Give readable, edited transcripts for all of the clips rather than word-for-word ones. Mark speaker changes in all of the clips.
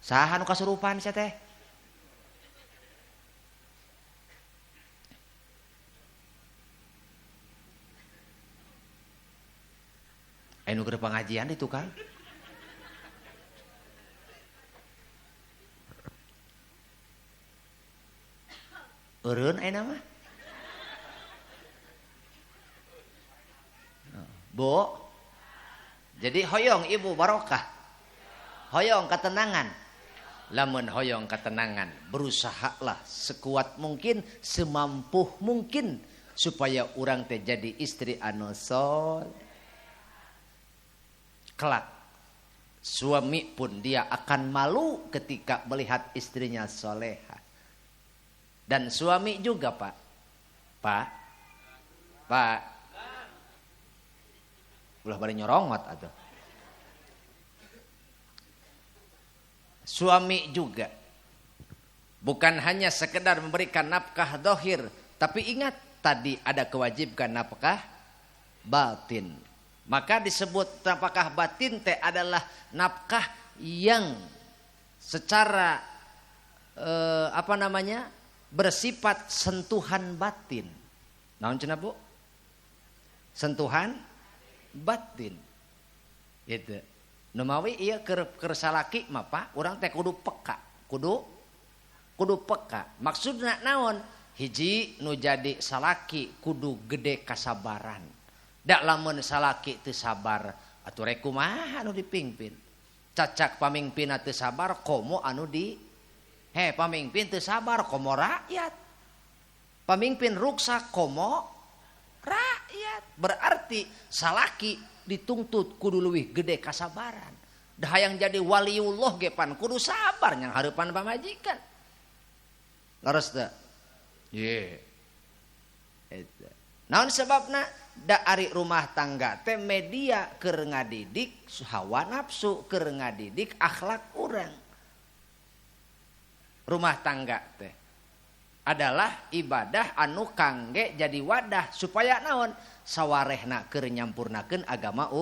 Speaker 1: Saha nu kasurupan sia teh? Aya nu keur pengajian di tukang. Eureun aya mah. Bu. Jadi hoyong ibu barokah. Hoyong ketenangan. Lamun hoyong ketenangan, berusahalah sekuat mungkin, semampu mungkin supaya urang teh jadi istri anu soleh. Kelak suami pun dia akan malu ketika melihat istrinya soleha. Dan suami juga, Pak. Pak. Pak. Ulah bari nyorongot atuh. Suami juga bukan hanya sekedar memberikan nafkah dohir, tapi ingat tadi ada kewajiban nafkah batin. Maka disebut nafkah batin teh adalah nafkah yang secara bersifat sentuhan batin. Naon cenah, Bu? Sentuhan batin. Gitu. Numawi ieu keur salaki mah, Pak, urang teh kudu peka, kudu peka. Maksudna naon? Hiji nu jadi salaki kudu gede kasabaran. Dak lamun salaki teu sabar, atuh rek kumaha anu dipingpin? Cacak pamingpinna teu sabar, komo anu di pamingpin teu sabar, komo rakyat. Pamingpin ruksak, komo rakyat. Berarti salaki dituntut kudu leuwih gede kasabaran. Dah hayang jadi waliullah ge pan kudu sabar nyang hareupan pamajikan. Leres teu? Ye. Eta. Naon sebabna? Da ari rumah tangga teh media keur ngadidik hawa nafsu, keur ngadidik akhlak urang. Rumah tangga teh adalah ibadah anu kangge jadi wadah supaya naon? Sawarehna keur nyampurnakeun agama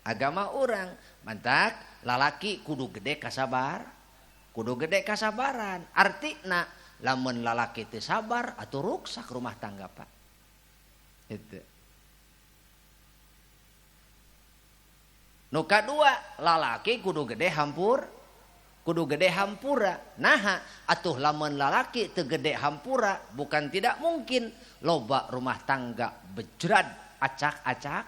Speaker 1: agama urang. Mantak lalaki kudu gede kasabar, kudu gede kasabaran. Artina lamun lalaki teu sabar atuh ruksak rumah tangga, Pak. Itu. Nu kadua, lalaki kudu gede hampur, kudu gede hampura. Naha atuh lamun lalaki teu gede hampura, bukan tidak mungkin loba rumah tangga bejrad acak-acak,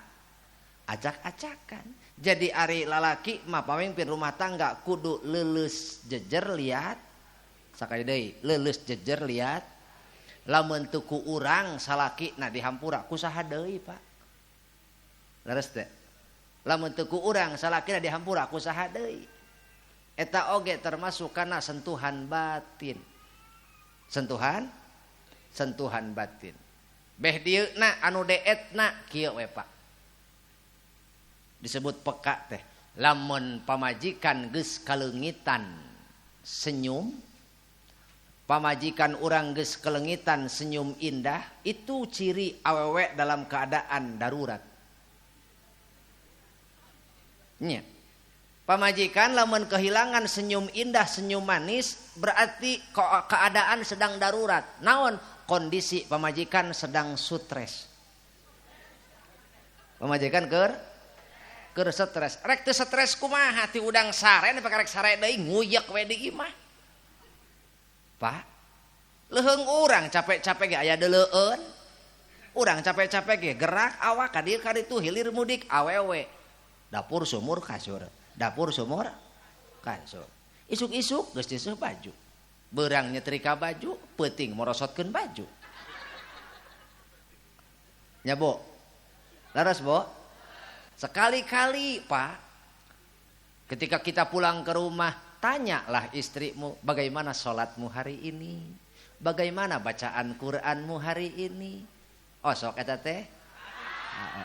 Speaker 1: acak-acakan. Jadi ari lalaki mah pamimpin rumah tangga kudu leuleus jejer liat. Sakali deui, leuleus jejer liat. Lamun teu ku urang salaki na dihampura ku saha deui, Pak? Leres teh. Lamun teu ku urang salaki na dihampura ku saha deui? Eta oge termasuk kana sentuhan batin. Sentuhan batin. Beh dieuna anu deetna kieu we, Pak. Disebut peka teh. Lamun pamajikan geus kaleungitan senyum, pamajikan urang geus kelengitan senyum indah, itu ciri awewe dalam keadaan darurat. Nya. Pamajikan lamun kehilangan senyum indah, senyum manis, berarti keadaan sedang darurat. Naon? Kondisi pamajikan sedang stres. Pamajikan keur stres. Rek teu stres kumaha ti udang sare nepi ka rek sare deui nguyek we di imah. Pak, leuheung urang capek-capek ge aya deuleueun. Urang capek-capek ge gerak awak ka dieu ka ditu hilir mudik awewe. Dapur sumur kasur. Dapur sumur kasur. Isuk-isuk geus diseuh baju. Beurang nyetrika baju, peuting morosotkeun baju. Nya, Bu. Laras, Bu. Sekali-kali, Pak, ketika kita pulang ke rumah, tanyalah istrimu, bagaimana sholatmu hari ini? Bagaimana bacaan Quranmu hari ini? Oh, sok eta teh.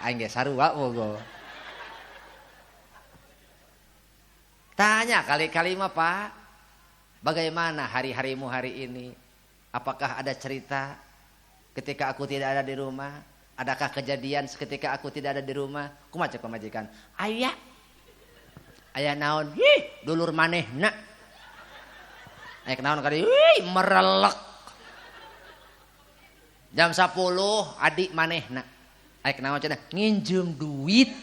Speaker 1: Aing ge sarua bogo. Tanya kali-kali mah, Pak, bagaimana hari-harimu hari ini? Apakah ada cerita ketika aku tidak ada di rumah? Adakah kejadian ketika aku tidak ada di rumah? Kumaha cek pamajikan? Aya. Aya naon? Hih, dulur manehna. Aek naon ka dieu? Wih, merelek. Jam 10 adik manehna. Aek naon cenah? Nginjem duit.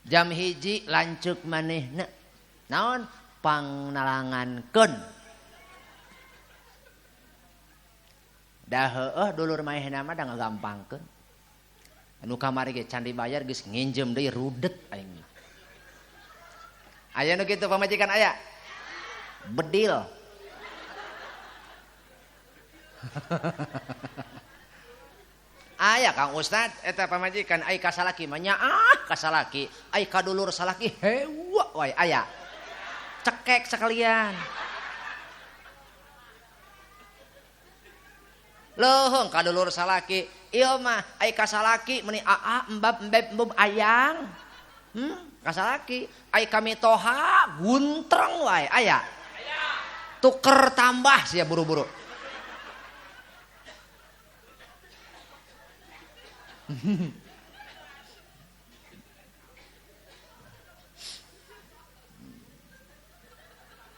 Speaker 1: Jam 1 lanceuk manehna. Naon? Pangnalangankeun. Da heueuh dulur manehna mah da ngagampangkeun. Anu kamari ge can dibayar geus nginjem deui rudet aing. Aya nu kitu pamajikan aya? Bedil. Aya Kang Ustad eta pamajikan ai ka salaki mah nyaah ka salaki, ai ka dulur salaki hewa wae aya. Cekek sekalian. Leuheung ka dulur salaki, ieu mah ai ka salaki meuni aa embab embeb embub ayang. Ka salaki, ai ka mitoha guntreng wae aya. Tuker tambah sia buru-buru.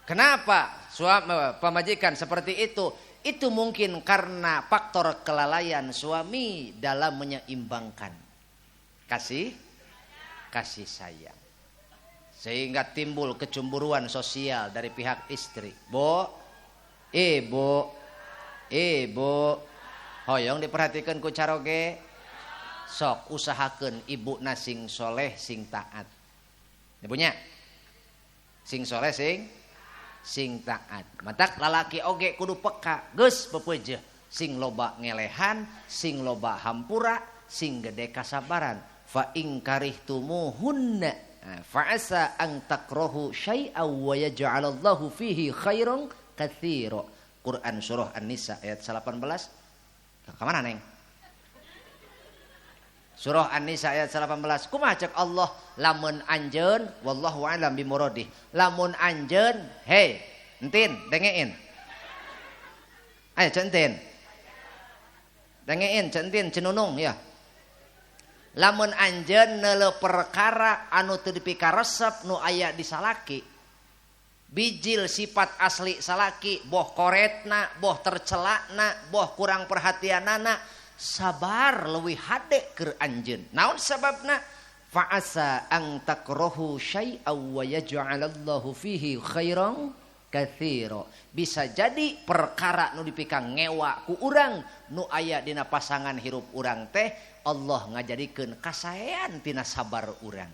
Speaker 1: Kenapa suami pamajikan seperti itu? Itu mungkin karena faktor kelalaian suami dalam menyeimbangkan kasih sayang. Sehingga timbul kecemburuan sosial dari pihak istri. Bu, ibu, ibu, hoyong diperhatikan ku caroge. Sok usahakeun ibu na sing soleh sing taat. Ibunya sing soleh sing taat. Matak lalaki oge kudu peka, geus pepeujeuh sing loba ngelehan, sing loba hampura, sing gede kasabaran. Fa in karihtumuhunna fa asa an takrahu syai'aw wa yaj'alallahu fihi khairan katsira. Quran surah An-Nisa ayat 18. Ka mana neng? Surah An-Nisa ayat 18. Kumaha cek Allah lamun anjeun wallahu a'lam bimuradih. Lamun anjeun, hei, entin, dengein. Ayo centin. Dengein, centin, cenunung ya. Lamun anjeun neuleuh perkara anu teu dipikaresep nu aya di salaki. Bijil sifat asli salaki, boh koretna, boh tercelakna, boh kurang perhatianana. Sabar leuwih hade keur anjeun. Naon sababna? Fa'asa an takrahu syai'aw wa yaj'alallahu fihi khairan katsira. Bisa jadi perkara nu dipikang ngewa ku urang nu aya dina pasangan hirup urang teh Allah ngajadikeun kasaean tina sabar urang.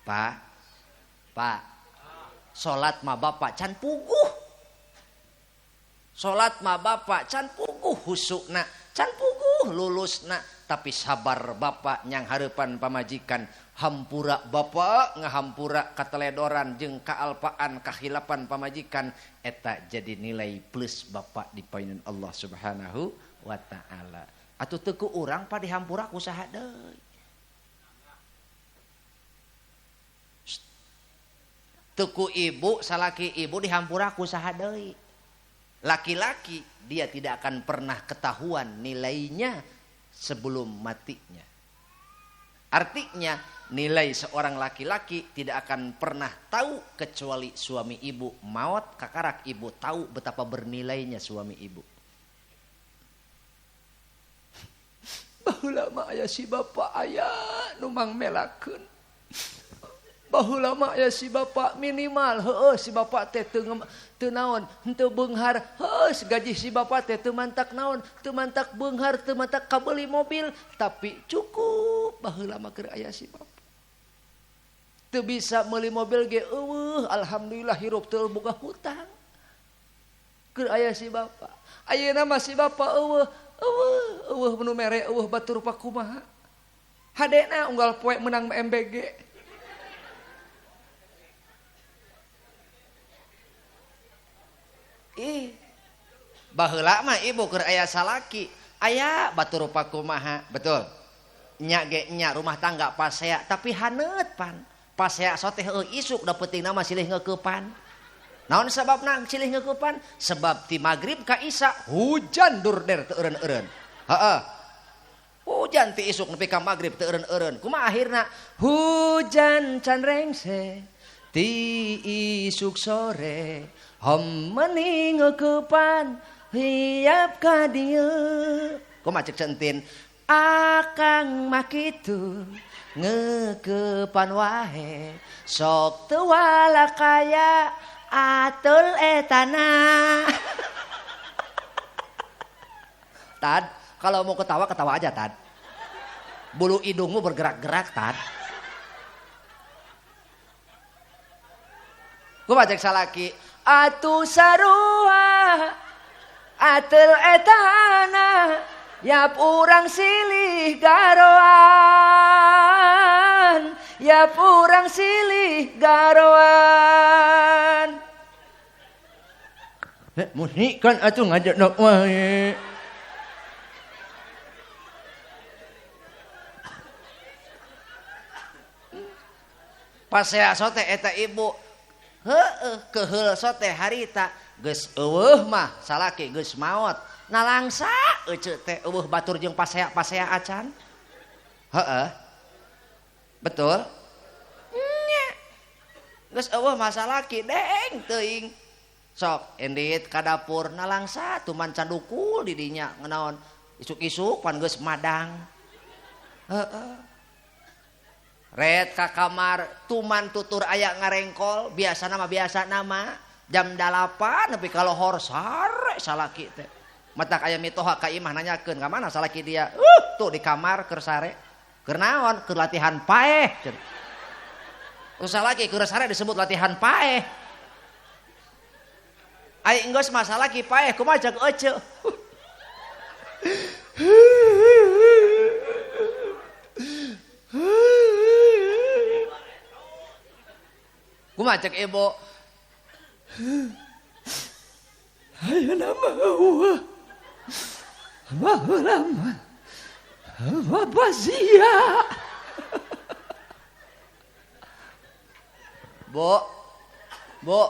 Speaker 1: Pak, Pak, salat mah bapak can puguh. Salat mah bapak can puguh husukna, can puguh lulusna, tapi sabar bapak nyang hareupan pamajikan, hampura bapak ngahampura kateledoran jeung kaalpaan kahilapan pamajikan, eta jadi nilai plus bapak di payunan Allah Subhanahu wa taala. Atuh teu ku urang pa dihampura ku saha deui? Teu ku ibu salaki ibu dihampura ku saha deui? Laki-laki dia tidak akan pernah ketahuan nilainya sebelum matinya. Artinya nilai seorang laki-laki tidak akan pernah tahu kecuali suami ibu maut, kakarak ibu tahu betapa bernilainya suami ibu. Baheula mah aya si bapak aya nu mangmelakeun. Baheula mah aya si bapak minimal heueuh si bapak teh teu naon henteu beunghar heueuh gaji si bapak teh teu mantak naon teu mantak beunghar teu mantak kabeuli mobil tapi cukup baheula mah keur aya si bapak. Teu bisa meuli mobil ge eueuh alhamdulillah hirup teu boga hutang keur aya si bapak. Ayeuna mah si bapak eueuh eueuh eueuh nu mere eueuh batur pakumaha. Hadena unggal poe menang MBG. Ih, baheula mah ibu keur aya salaki, aya batur pakumaha, betul. Nya ge nya rumah tangga pasea tapi haneut pan. Pasea soteh heueuh isuk da peutingna mah silih ngeukepan. Naon sababna silih ngeukepan? Sebab ti magrib ka isya hujan durder teu eureun-eureun. Heeh. Hujan ti isuk nepi ka magrib teu eureun-eureun. Kumaha akhirna? Hujan can rengse. Ti isuk sore hom meni ngeukepan hiap ka dieu. Kumaha cek Entin? Akang mah kitu ngeukepan wae sok teu walakaya atul etana. Tad, kalau mau ketawa ketawa aja Tad. Bulu hidungmu bergerak-gerak Tad. Kumaha cek salaki? Atuh sarua atul etana yap urang silih garoan, yap urang silih garoan. Musik kan atuh ngajak nok wae. Pasea sote eta ibu heueuh keheul sote harita geus eueuh mah salaki geus maot nalangsa ece teh eueuh batur jeung pasea-pasea acan. Heeh. Betul? Nya. Geus eueuh mah salaki deng teuing. Sok endit ka dapur nalangsa tuman candukul di dinya ngenaon isuk-isuk pan geus madang. Heeh. Red ka kamar tuman tutur aya ngarengkol biasa nama jam 8 nepi ka lohor sare salaki teh. Matak aya mitoha ka imah nanyakeun ka mana salaki dia. Tuh di kamar keur sare. Keur naon? Keur latihan paeh. Terus salaki keur sare disebut latihan paeh. Ai enggeus mah salaki paeh kumaha cek ece. Kumaha cek ibu? Ayeuna mah eueuh. Baheula mah basia. Bu. Bu.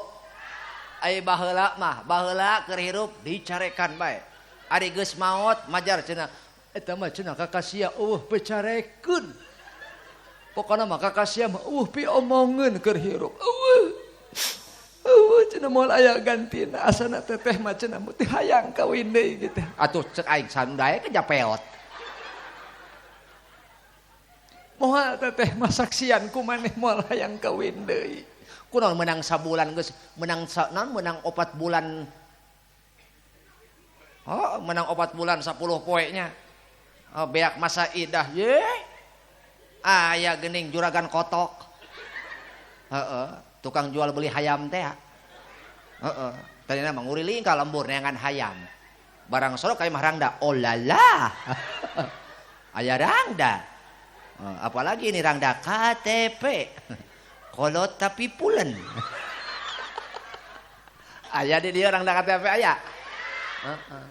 Speaker 1: Ai baheula mah, baheula keur hirup dicarekan bae. Ari geus maot majar cenah. Eta mah cenah kakasia eueuh pecarekeun. Pokona mah kakasia mah eueuh piomongeun keur hirup. Eueuh. Eueuh cenah moal aya gantina asana teteh mah cenah teu hayang kawin deui gitu. Atuh cek aing sandae ke japeot. Moal teteh mah saksian ku maneh moal hayang kawin deui. Kunaon menang sabulan geus menang naon menang 4 bulan. Oh, menang 4 bulan 10 poe nya. Oh, beak masa idah ye. Aya geuning juragan kotok. Heeh, tukang jual beli hayam teh. Heeh, tadina mah nguriling ka lembur neangan hayam. Barang sorok ka imah rangda, oh lala. Aya rangda. Apalagi ini rangda KTP. Kolot tapi pulen. Aya di dieu rangda KTP aya. Heeh.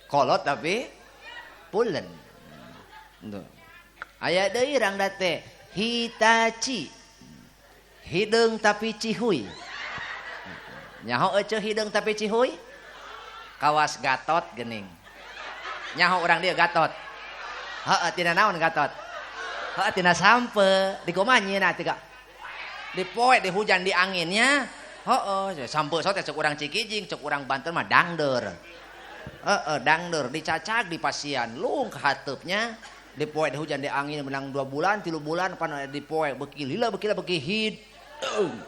Speaker 1: Kolot tapi pulen. Tuh. Aya deui rangda teh Hitachi. Hideung tapi cihuy. Nyaho ece hideung tapi cihuy? Kawas Gatot geuning. Nyaho urang dieu Gatot. Heeh, tina naon Gatot? Heeh, tina sampe. Di kumaha nyieuna teh? Di poe, di hujan, di anginnya. Heeh, sampe sote cek urang Cikijing, cek urang Banten mah dangdeur. Heeh, dangdeur dicacag di pasian, lung ka hateupnya. Di poe di hujan di angin menang 2 bulan, 3 bulan pan di poe beuki lila beuki beuki hideung.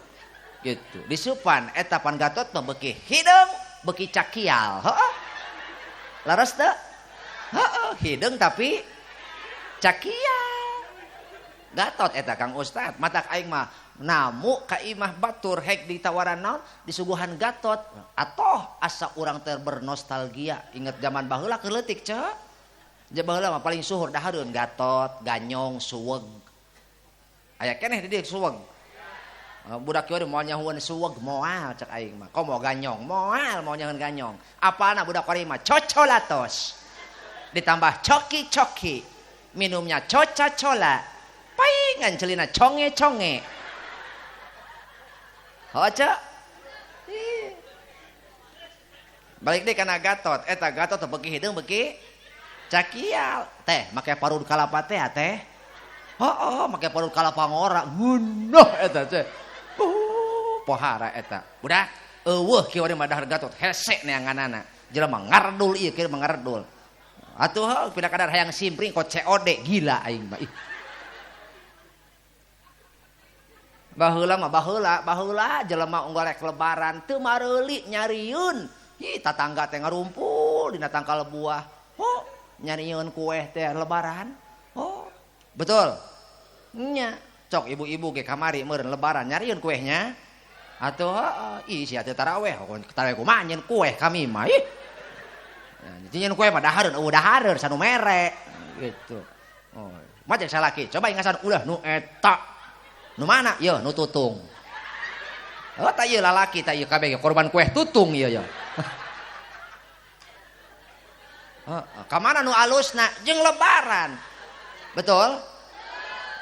Speaker 1: Gitu. Disupan eta pan Gatot mah beuki hideung, beuki cakial. Heeh. Laras teu? Heeh, hideung tapi cakial. Gatot eta Kang Ustad, matak aing mah namu ka imah batur hek ditawaran naon disuguhan Gatot. Atoh asa urang teh bernostalgia, inget zaman baheula keur leutik ceu. Baheula mah paling suhur dahareun Gatot, ganyong, suweg. Aya keneh di dieu suweg. Budak kieu moal nyahueun suweg moal cek aing mah. Komo ganyong, moal mau nyahueun ganyong. Apana budak kieu mah cocolatos. Ditambah coki-coki. Minumnya coca-cola. Paingan celina conge-conge. Heuh cek. Balik deui kana Gatot, eta Gatot teh beuki hideung beuki Cakial teh make parut kalapa teh teh. Heeh, make parut kalapa ngora ngeunah eta teh. Pohara eta. Budak eueuh kieu mah dahar Gatot hese neanganana. Jelema ngardul ieu kieu mah ngardul. Atuh heuh pina kadar hayang simpring kok COD gila aing mah. Baheula mah baheula jelema unggal rek lebaran teu mareuli nyarieun. Ih tatangga teh ngarumpul dina tangkal buah. Oh, nyarieun kueh teh lebaran. Oh, betul. Nya, cok ibu-ibu ge kamari meureun lebaran nyarieun kuehnya. Atuh heeh, ih sia teh taraweh, taraweh kumaha nyeun kueh kami mah ih. Nyeun kueh mah dahareun, eueuh dahareun sanu mere gitu. Oh, mah cek salaki, coba ingasan ulah nu eta. Nu mana? Yeuh nu tutung. Oh, tah ieu lalaki tah ieu kabeh korban kueh tutung ieu ya. Heeh, ka mana nu alusna jeung lebaran. Betul?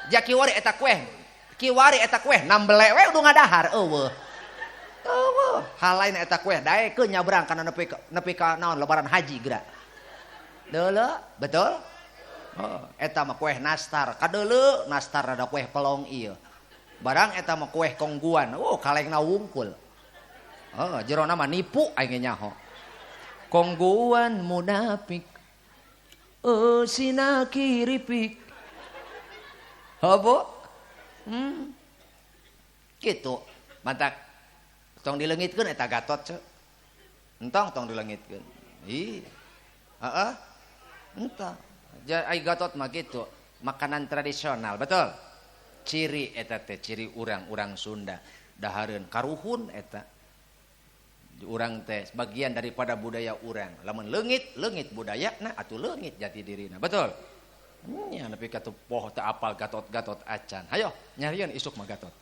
Speaker 1: Ja kiwari eta kueh, kiwari eta kueh nambele we udah ngadahar eueuh. Eueuh, hal lain eta kueh daekeun nyabrang kana nepi ka naon lebaran haji geura. Deuleu, betul? Oh, eta mah kueh nastar, kadeuleu nastar rada kueh pelong ieu. Barang eta mah kueh kongguan, oh kalengna wungkul. Oh, jerona mah nipu aing nyaho. Kongguan munafik. Oh, sina kiripik. Hobo? Gitu. Mantak tong dileungitkeun eta Gatot ceu. Entong tong dileungitkeun. Ih. Heeh. Entah. Ai Gatot mah gitu, makanan tradisional, betul? Ciri eta teh ciri urang-urang Sunda. Dahareun karuhun eta. Urang teh bagian daripada budaya urang. Lamun leungit, leungit budayana atuh leungit jati dirina, betul? Nya nepi ka teu poho teu apal Gatot-Gatot acan. Hayo nyarieun isuk mah Gatot.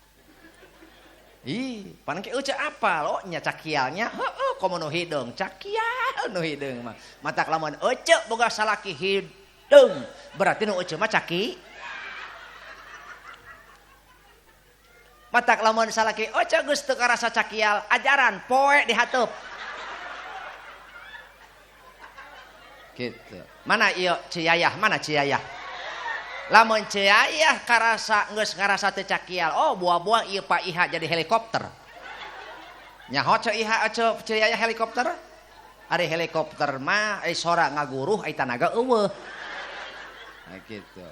Speaker 1: Ih, pan ke eueuh apal, oh nya cakialnya, heueuh komo nu hideung, cakial nu hideung mah. Matak lamun eueuh boga salaki hideung, berarti nu eueuh mah caki. Matak lamun salaki eueuh geus teu karasa cakial, ajaran poe di hateup. Gitu. Mana ieu Ciyayah? Mana Ciyayah? Lamun Ciyayah karasa geus ngarasa teu cakial, oh buah-buah ieu Pak Iha jadi helikopter. Nyaho Ceu Iha Ceu Ciyayah helikopter? Ari helikopter mah ai sora ngaguruh ai tanaga eueuh. Nah gitu.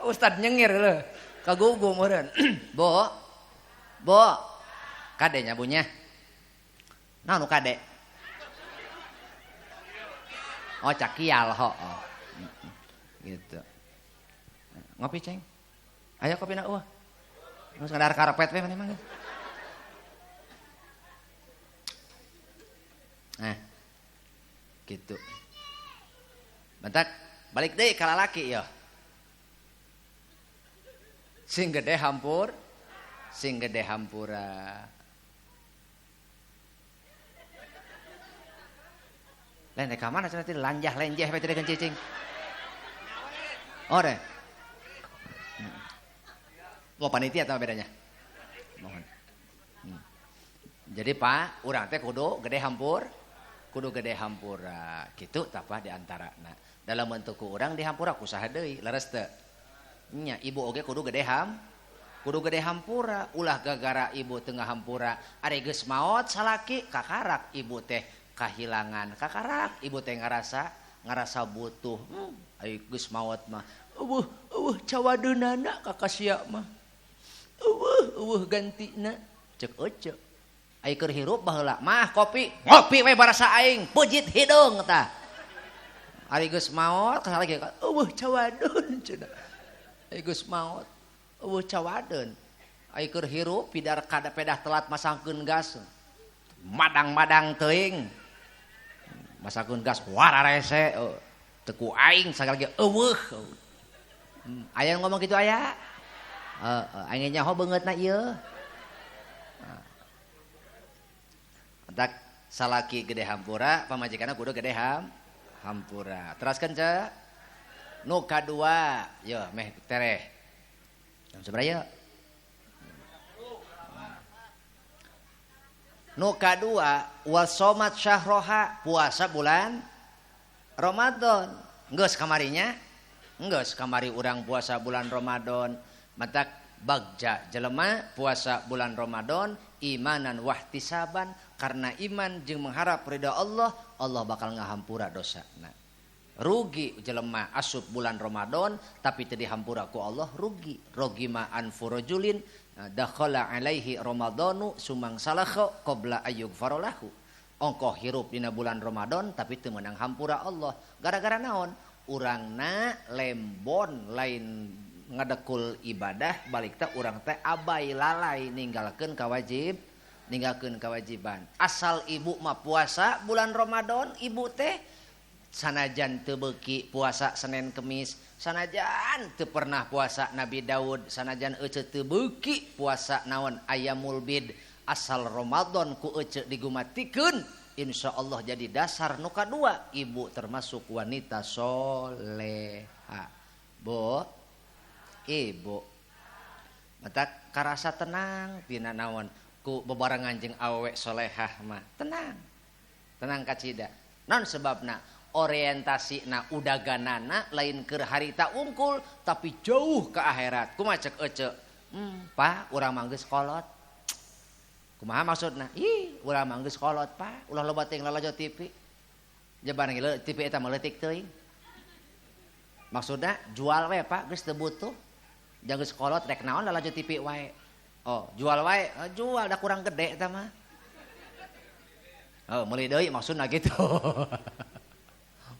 Speaker 1: Ustad nyengir leuh. Kagugu meureun. Bo. Bo. Kade nya bunya. Nah nu kade. Oh cakial ho. Oh. Gitu. Ngopi ceng. Ayo kopi na eueuh. Geus ngadar karpet we maneh mah. Nah. Gitu. Bentak balik deui ka lalaki yeuh. Sing gede hampur, sing gede hampura. Lain ka mana cenah teh lanjah lenjeh we teh cicing. Oh deh. Mau panitia atau bedanya? Mohon. Jadi Pak, urang teh kudu gede hampur, kudu gede hampura. Kitu tah Pak di antarana. Dalam bentuk urang dihampura ku saha deui, leres teu? Nya ibu oge kudu gede ham, kudu gede hampura. Ulah gagara ibu teu ngahampura, ari geus maot salaki kakarak ibu teh kahilangan, kakarak ibu teh ngarasa butuh. Ari geus maot mah eueuh eueuh cawadeunana ka kasia mah. Eueuh eueuh gantina ceuk ece. Ai keur hirup baheula mah kopi, ngopi we barasa aing, pujit hideung tah. Ari geus maot kasalaki eueuh cawadeun cenah. Ai geus maot eueuh cawadeun. Ai keur hirup pidar kada pedah telat masangkeun gas. Madang-madang teuing. Masangkeun gas wararese teu ku aing sagala ge eueuh. Aya ngomong kitu aya? Heeh, aing nyaho beungeutna ieu. Entak salaki gede hampura, pamajikanna kudu gede hampura. Teraskeun ce. Nu kadua, yeuh meh tereh. Jam sabaraha yeuh? Nu kadua wasomat syahroha, puasa bulan Ramadan. Geus kamarinya? Geus kamari urang puasa bulan Ramadan. Matak bagja jelema puasa bulan Ramadan imanan wahtisaban, karena iman jeung mengharap ridha Allah, Allah bakal ngahampura dosana. Rugi jelema asup bulan Ramadan tapi teu dihampura ku Allah, rugi. Rogima anfurajulin dakhala alaihi Ramadanu sumang salakha qabla ayyughfara lahu. Ongkoh hirup dina bulan Ramadan tapi teu meunang hampura Allah. Gara-gara naon? Urangna lembon lain ngadekul ibadah, balik teh urang teh abai lalai ninggalkeun kawajib, ninggalkeun kewajiban. Asal ibu mah puasa bulan Ramadan, ibu teh sanajan teu beuki puasa Senin Kemis, sanajan teu pernah puasa Nabi Daud, sanajan ece teu beuki puasa naon ayamul bid, asal Ramadan ku ece digumatikeun, insyaallah jadi dasar nu kadua ibu termasuk wanita soleha. Bu, ibu mata karasa tenang tina naon ku bebarengan jeung awewe solehah mah tenang, tenang kacida. Non sebabna orientasi na udaganana lain keur harita unggul tapi jauh ke akhirat. Kumaha cek ece? Pak, urang mah geus kolot. Kumaha maksudna? Ih, urang mah geus kolot, Pak. Ulah loba teuing lalajo TV. Jaban ge TV eta mah leutik teuing. Maksudna jual we, Pak, geus teu butuh. Jangan geus kolot rek naon lalajo TV wae. Oh, jual wae, oh, jual da kurang gede eta mah. Oh, meuli deui maksudna gitu.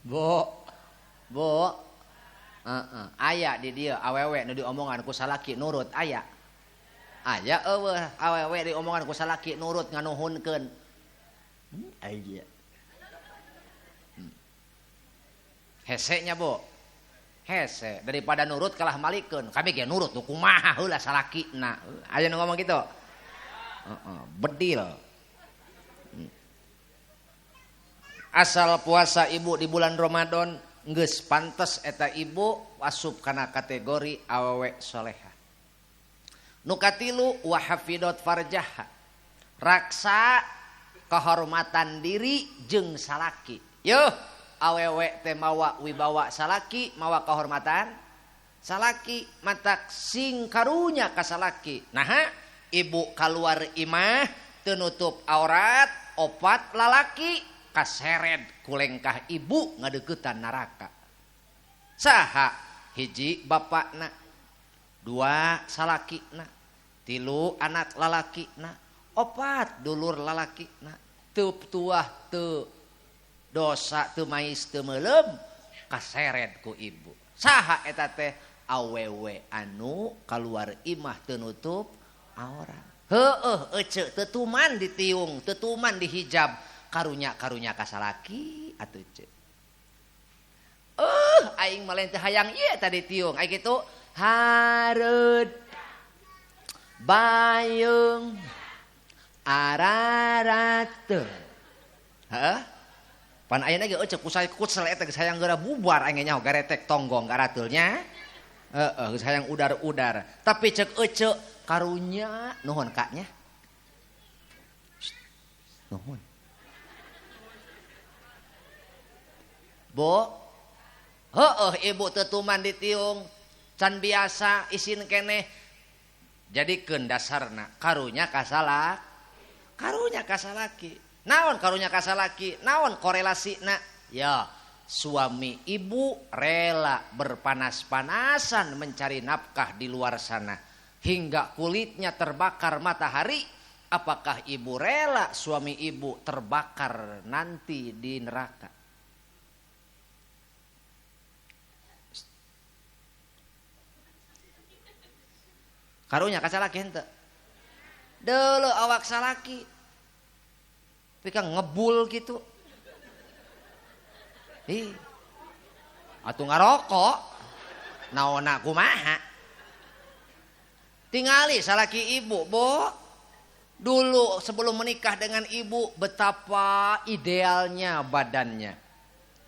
Speaker 1: Bu, bu, aya di dia awewe nu diomongan ku salaki nurut aya. Aya eueuh awewe diomongan ku salaki nurut nganuhunkeun. Aya. Hese nya, Bu. Hese daripada nurut kalah malikeun. Kami ge nurut nu kumaha heula salakina. Aya nu ngomong gitu. Heeh, bedil. Asal puasa ibu di bulan Ramadan geus pantes eta ibu asup kana kategori awewe soleha. Nu katilu wa hafidot farjaha, raksa kehormatan diri jeung salaki. Yuh, awewe teh mawa wibawa salaki, mawa kehormatan salaki, matak sing karunya ka salaki. Naha ibu kaluar imah teu nutup aurat, opat lalaki kaseret kulengkah ibu ngadeukeutan neraka. Saha? Hiji bapakna, dua salakina, tilu anak lalakina, opat dulur lalakina. Teu tuah teu dosa teu mais teu meuleum kaseret ku ibu. Saha eta teh? Awewe anu kaluar imah teu nutup aurat. Heueuh ece teu tuman ditiung, teu tuman dihijab. Karunya-karunya kasalaki atuh ce. Aing mah lain teu hayang ieu tadi tiung. Aing kitu hareud bayung ararate. Heeh. Pan ayeuna ge euceuh kusai kutsel eta geus hayang geura bubar aing nyaho garetek tonggong garateulnya. Heeh, geus hayang udar-udar. Tapi ceuk euceuh karunya nuhun ka nya. Nuhun. Bu, heueuh ibu tetuman ditiung, can biasa isin keneh. Jadikeun dasarna karunya kasalak, karunya kasalaki. Naon karunya kasalaki? Naon korelasina? Ya, suami ibu rela berpanas-panasan mencari nafkah di luar sana hingga kulitnya terbakar matahari. Apakah ibu rela suami ibu terbakar nanti di neraka? Karunya kasalaki henteu. Deuleu awak salaki. Pika ngebul gitu. Ih. Atuh ngarokok. Naonna kumaha? Tingali salaki ibu, Bu. Dulu sebelum menikah dengan ibu betapa idealnya badannya.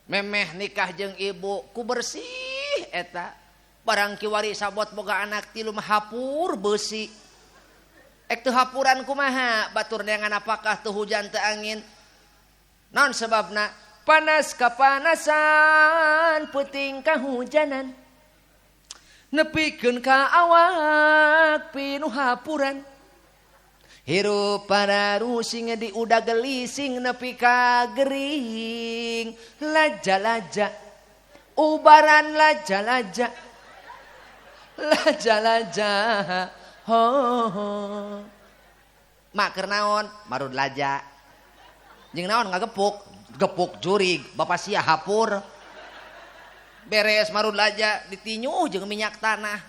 Speaker 1: Memeh nikah jeung ibu ku bersih eta. Barang kiwari sabot boga anak tilu mah hapur beusi. Ek teu hapuran kumaha batur neangan apakah teu hujan teu angin. Naon sebabna? Panas kapanasan peuting kahujanan. Nepikeun ka awak pinuh hapuran. Hirup pararusing di udah gelising nepi ka gering. Laja-laja ubaran laja-laja. Laja-laja ho ho. Mak keur naon? Marud laja. Jeung naon ngagepuk? Gepuk jurig, bapak sia hapur. Beres marud laja ditinyuh jeung minyak tanah.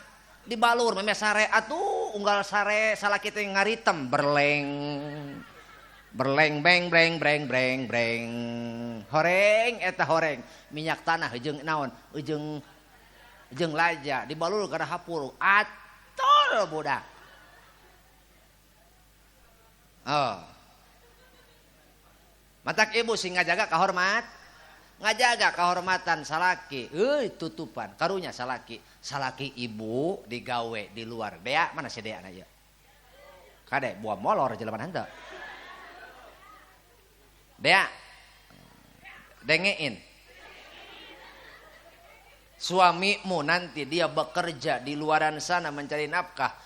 Speaker 1: Dibalur meme sare atuh unggal sare salaki teh ngaritem berleng. Berleng beng breng breng breng breng. Horeng eta horeng minyak tanah jeung naon? Jeung jeung laja dibalur kana hapur. Atol budak. Oh. Matak ibu sing ngajaga kahormat. Ngajaga kehormatan salaki, euy tutupan karunya salaki. Salaki ibu digawe di luar. Dea mana si Dea na ieu? Kade buah molor jelema henteu. Dea dengein. Suamimu nanti dia bekerja di luaran sana mencari nafkah,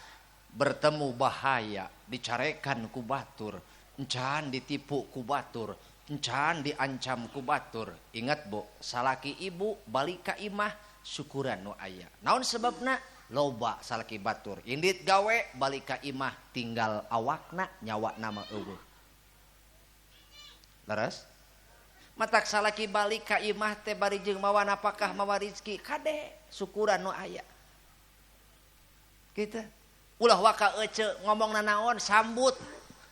Speaker 1: bertemu bahaya, dicarekan ku batur, encan ditipu ku batur, encan diancam ku batur. Ingat bu, salaki ibu balik ka imah syukuran nu aya. Naon sebabna? Loba salaki batur. Indit gawe balik ka imah tinggal awakna nyawa nama eueuh. Leres? Matak salaki balik ka imah teh bari jeung mawa napakah mawa rezeki kade syukuran nu aya. Kitu. Ulah waka ece ngomong nanaon sambut.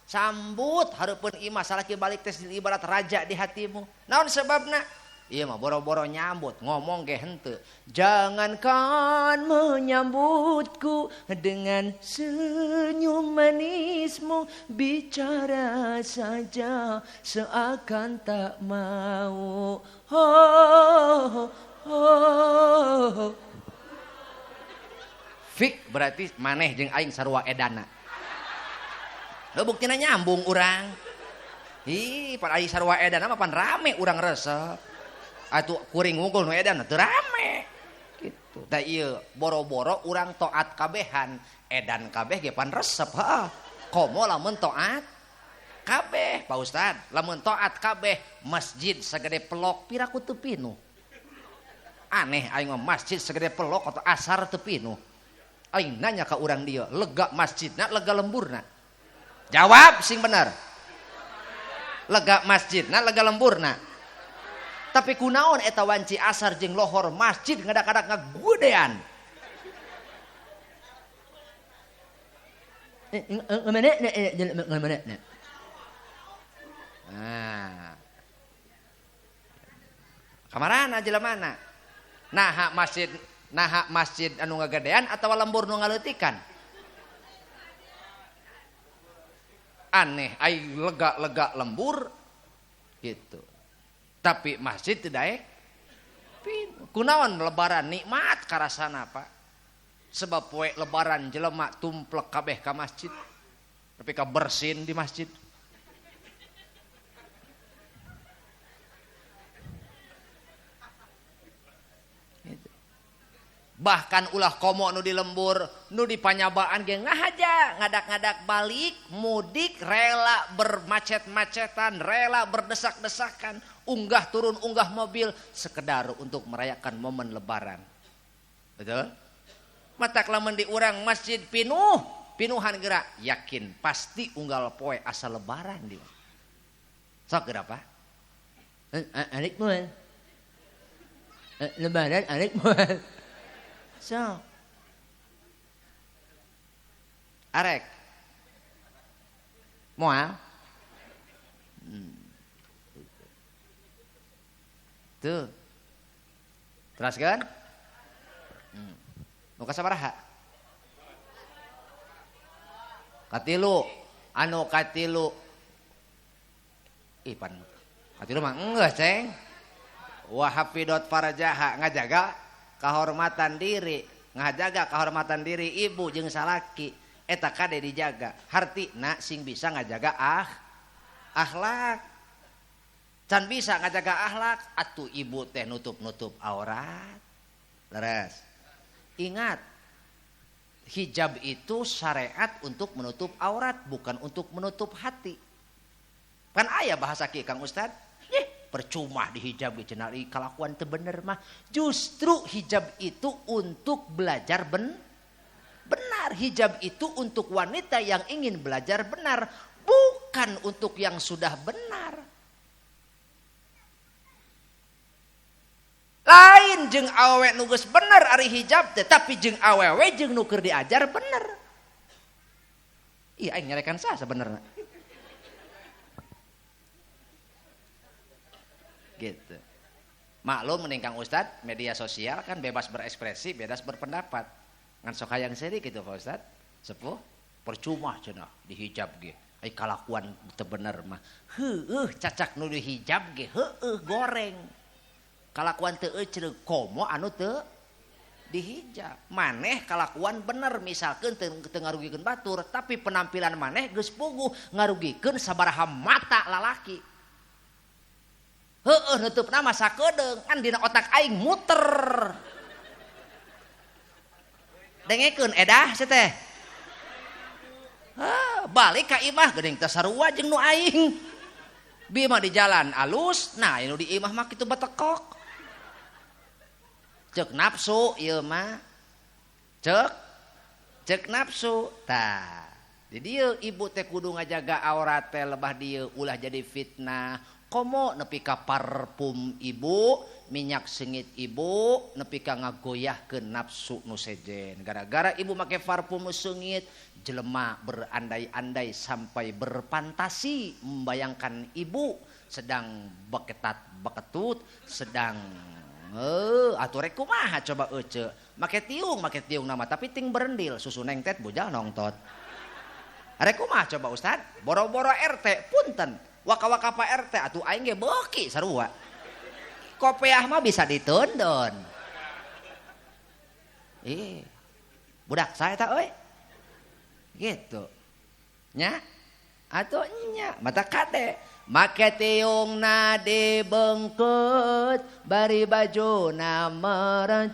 Speaker 1: Sambut hareupeun imah salaki balik teh ibarat raja di hatimu. Naon sebabna? Ieu mah boro-boro nyambut, ngomong ge henteu. Jangankan menyambutku dengan senyum manismu, bicara saja seakan tak mau. Oh, oh, oh. Fik berarti maneh jeung aing sarua edana. Lo buktina nyambung urang. Ih, pan aing sarua edana mah pan rame urang resep. Atuh kuring wungkul nu edan teu rame. Gitu. Da ieu boro-boro urang taat kabehan, edan kabeh ge pan resep heeh. Komo lamun taat kabeh, Pak Ustad, lamun taat kabeh masjid sagede pelok piraku teu pinuh. Aneh aing mah masjid sagede pelok atau asar teu pinuh. Aing nanya ka urang dieu, lega masjidna lega lemburna? Jawab sing bener. Lega masjidna lega lemburna? Tapi kunaon eta wanci asar jeung lohor masjid ngadak-ngadak ngagudean. Nah. Kamarana jelemana? Naha masjid anu ngagedean atawa lembur nu ngaleutikan? Aneh, ai lega-lega lembur gitu. Tapi masjid tidak daek. Kunaon lebaran nikmat karasana Pak. Sebab poe lebaran jelema tumplek kabeh ka masjid. Tapi ka bersin di masjid. Bahkan ulah komo nu di lembur, nu di panyabaan ge ngahaja, ngadak-ngadak balik, mudik, rela bermacet-macetan, rela berdesak-desakan, unggah turun unggah mobil sekedar untuk merayakan momen lebaran. Betul? Matak lamun di urang masjid pinuh, pinuhan gerak, yakin pasti unggal poe asal lebaran di. Sok geura apa? Arek moal. Lebaran arek moal. So, arek, moal, tuh, teraskan, nu kasabaraha? Katilu, anu katilu, ih pan, katilu mah enggak ceng, wahafidot farajaha ngajaga kehormatan diri, ngajaga kehormatan diri ibu jeung salaki. Eta kade dijaga. Hartina sing bisa ngajaga akhlak. Can bisa ngajaga akhlak atuh ibu teh nutup-nutup aurat. Leres. Ingat, hijab itu syariat untuk menutup aurat, bukan untuk menutup hati. Kan aya bahasa kieu Kang Ustad? Percuma dihijab ge cenah kalakuan teu bener mah. Justru hijab itu untuk belajar benar. Hijab itu untuk wanita yang ingin belajar benar, bukan untuk yang sudah benar. Lain jeung awewe nu geus bener ari hijab teh, tapi jeung awewe jeung nu keur diajar bener. Ih aing nyarekan saha sabenerna. Gitu. Maklum mending Kang Ustad, media sosial kan bebas berekspresi, bebas berpendapat. Ngan sok hayang seuri kitu Pak Ustad. Sepuh percuma cenah dihijab ge. Ai kalakuan teu bener mah. Heueuh cacak nu dihijab ge heueuh goreng. Kalakuan teu ecreug komo anu teu dihijab. Maneh kalakuan bener misalkeun teu ngarugikeun batur, tapi penampilan maneh geus puguh ngarugikeun sabaraha mata lalaki. Heueuh neutupna mah sakedeung kan dina otak aing muter. Dengekeun edah sia teh. Heuh, balik ka imah geuning teh sarua jeung nu aing. Bi mah di jalan alus, nah nu di imah mah kitu batekok. Cek nafsu ieu mah. Cek nafsu. Tah, di dieu ibu teh kudu ngajaga aurat teh lebah dieu ulah jadi fitnah. Komo nepi ka parfum ibu, minyak sengit ibu, nepi ka ngagoyahkeun nafsu nu sejen. Gara-gara ibu make parfum nu seungit, jelema berandai-andai sampai berfantasi membayangkan ibu sedang beketat beketut, sedang atuh rek kumaha coba ece. Make tiung nama tapi ting berendil, susu nengtet bujal nongtot. Rek kumaha coba Ustad? Boro-boro RT punten. Waka-waka Pak RT atuh aing ge beuki sarua. Kopeah mah bisa ditundun. Ih. Budak saya tak euy. Gitu. Nya? Atuh nya mata kade. Make tiungna dibengkeut bari bajuna meret.